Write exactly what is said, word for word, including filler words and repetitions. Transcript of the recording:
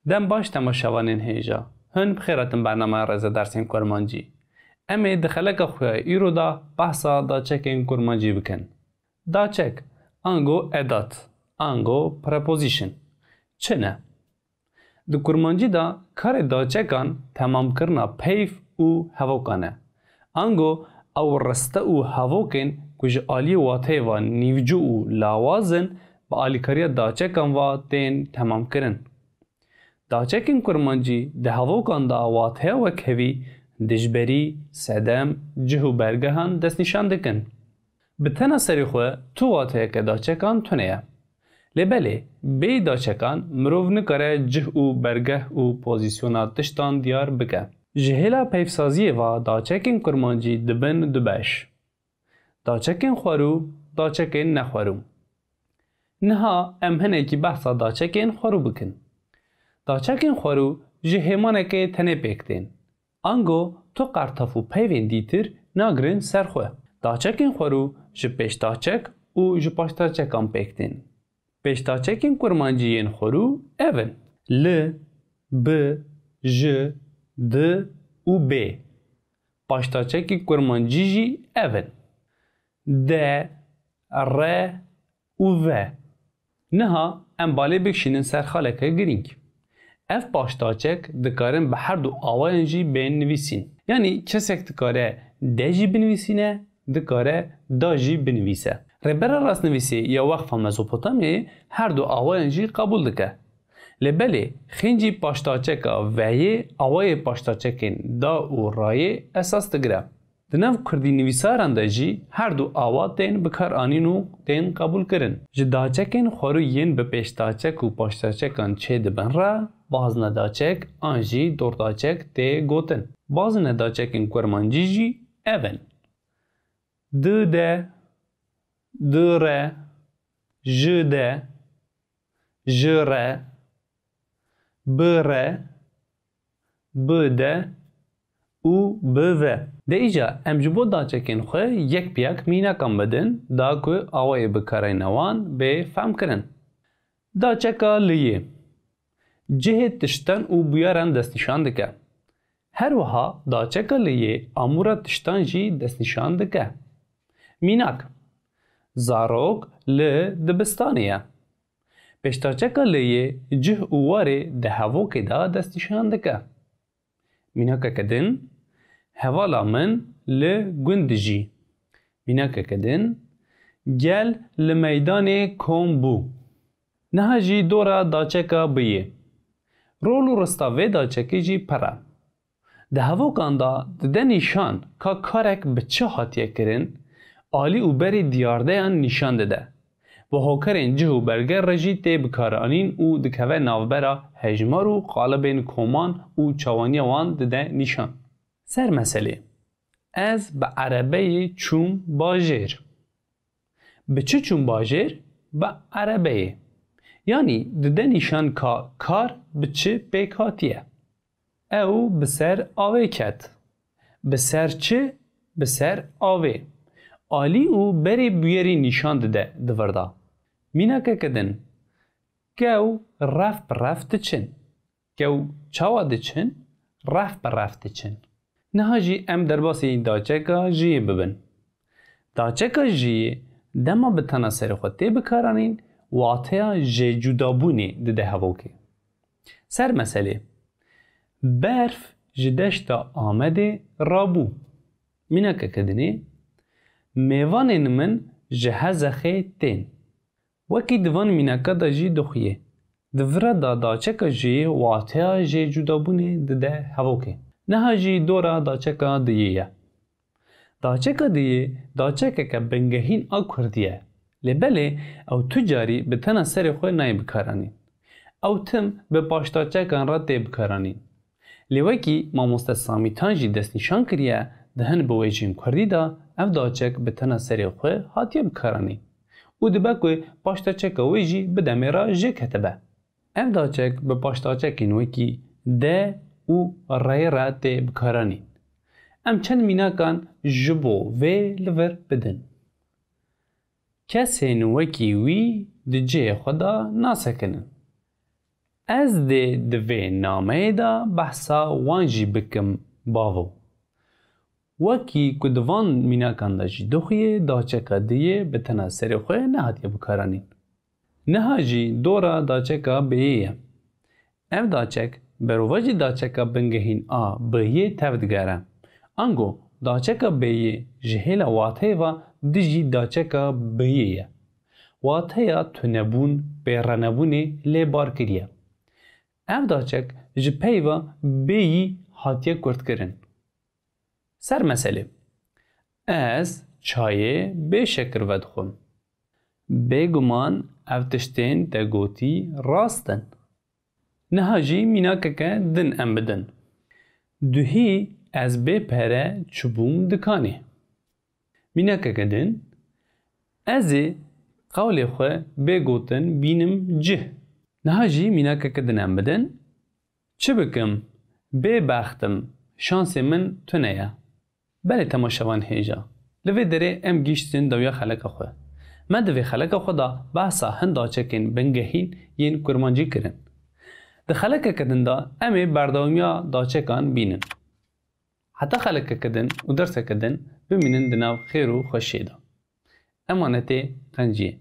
Dem baş temaşevanên hêja. Hûn bi xêr hatin bernameya Rêze Dersên Kurmancî. Em ê di xeleka xwe ya îro de behsa daçekên kurmancî bikin. Daçek, ango edat, ango preposition. Çi ne? Di kurmancî de karê daçekan temamkirina peyv û hevokan e. Ango ew riste û hevokên ku ji aliyê wateyê ve nîvco û lawaz in, bi alîkariya daçekan ve tên temamkirin. Daçekên kurmancî di hevokan de wateya wekhevî, dijberî, sedem, cih û bergehan destnîşan dikin. Bi tena serê xwe tu wateyeke daçekan tune ye. Lê belê, bêyî daçekan mirov nikare cih û bergeh û pozîsyona tiştan diyar bike. Ji hêla peyvsaziyê ve daçekên kurmancî dibin du beş. Daçekên xwerû, daçekên nexwerû. Niha em hinekî behsa daçekên xwerû bikin. Daçekên xwerû ji hêmanekê tenê pêk tên. Ango tu qertaf û peyvên dîtir nagirin ser xwe. Daçekên xwerû ji pêşdaçek û ji paşdaçekan pêk tên. Pêşdaçekên kurmancî yên xwerû ev in: li, bi, ji, di û bê. Paşdaçekî kurmancî jî ev in: de, re û ve. Niha em balê bikişînin ser xaleke girîng. Ev paşdaçek dikarin bi her du awayan jî bên nivîsîn. Yanî kesek dikare de jî binivîsîne, dikare da jî binivîse. Rêbera rastnivîsê ya Weqfa Mezopotamyayê her du awayan jî qebûl dike. Lê belê, xêncî paşdaçeka veyê awayê paşdaçekên da û rayê esas digire. Di nav kurdînivîsaran de jî her du awa tên bikaranîn û tên qebûlkirin. Ji daçekên xwerû yên bi pêşdaçek û paşdaçekan çêdibin re, baznedaçek an jî dordaçek tê gotin. Baznedaçekên kurmancî jî ev in: di de, di re, ji de, ji re, bi re, bi de û bi ve. De îca em ji bo daçekên xwe yek bi yek mînakan bidin, da ku awayê bikaranîna wan bê fehmkirin. Daçeka liyê cihê tiştan û bûyeran destnîşan dike. Her wiha daçeka liyê amûra tiştan jî destnîşan dike. Mînak, zarok li dibistanê ye. Pêşdaçeka liyê cih û warê di hevokê de destnîşan dike. Mînakeke din, hevala min li gund dijî. Mînakeke din, gel li meydanê kom bû. Niha jî dora daçeka biyê. Rol û rista vê daçekê jî pir e. Di hevokan de dide nîşan ka karek bi çi hatiye kirin, alî û berê diyardeyan nîşan dide. Bi hokerên cih û berger re jî tê bikaranîn û dikeve navbera hejmar û qalibên koman û çawaniya wan dide nîşan. Ser meselê, ez bi erebeyê çûm bajêr. Bi çi çûm bajêr? Bi erebeyê. Yanî dide nîşan ka kar bi çi pêk hatiye. Ew bi ser avê ket. Bi ser çi? Bi ser avê. Alî û berê bûyerî nîşan dide di vir de. Mînakeke din, kew ref bi ref diçin. Kew çawa diçin? Ref bi ref diçin. Niha jî em derbasî daçeka jiyê bibin. Daçeka jiyê dema bi tena serê xwe tê bikaranîn, wateya jêcudabûnê dide hevokê. Ser meselê, berf ji deşta Amedê rabû. Mînakeke dinê, mêvanên min ji Hezexê tên. Wekî di van mînaka de jî dixuye. Di vira de daçeka jiyê wateya jêcudabûnê dide hevokê. Niha jî dora daçeka diyê ye. Daçeka diyê daçekeke bingehîn a kurdî ye. Lê belê ew tu carî bi tena serê xwe nayê bikaranîn. Ew tim bi paşdaçekan re tê bikaranîn. Lê wekî mamoste Samîtan jî destnîşan kiriye, di hin biwêjên kurdî de ev daçek bi tena serê xwe hatiye bikaranîn û dibe ku paşdaçeka wê jî bi demê re jê ketibe. Ev daçek bi paşdaçekên wekî de û reyê re tê bikaranîn. Em çend mînakan ji bo vê li vir bidin. Kesên wekî wî di cihê xwe de nasekinin. Ez dê di vê nameyê de behsa wan jî bikim, bavo. Wekî ku di van mînakan de jî dixuyê, daçeka diyê bi tena serê xwe nehatiye bikaranîn. Niha jî dora daçeka bêyê ye. Ev daçek berovajî daçeka bingehîn a biyê tev digere. Ango daçeka bêyê ji hêla wateyê ve dijî daçeka biyê ye. Wateya tunebûn, pêrenebûnê lê bar kiriye. Ev daçek ji peyva bêyî hatiye kurtkirin. Ser meselê. Ez çayê bê şekir vedixwim. Bêguman ev tiştên te gotî rast in. Niha jî mînakeke din em bidin. Duhî ez bê pere çûbûm dikanê. Mînakeke din, ez ê qewlê xwe bê gotin bînim cih. Niha jî mînakeke din em bidin. Çi bikim? Bê bext im, şansê min tune ye. Belê temaşevan hêja. Li vê derê em gihîştin dawiya xeleka xwe. Me di vê xeleka xwe de behsa hin daçekên bingehîn yên kurmancî kirin. Di xelekeke din de em ê berdewamiya daçekan bînin. Heta xelekeke din û derseke din bimînin di nav xêr û xweşiyê de. Emanetê Qenciyê.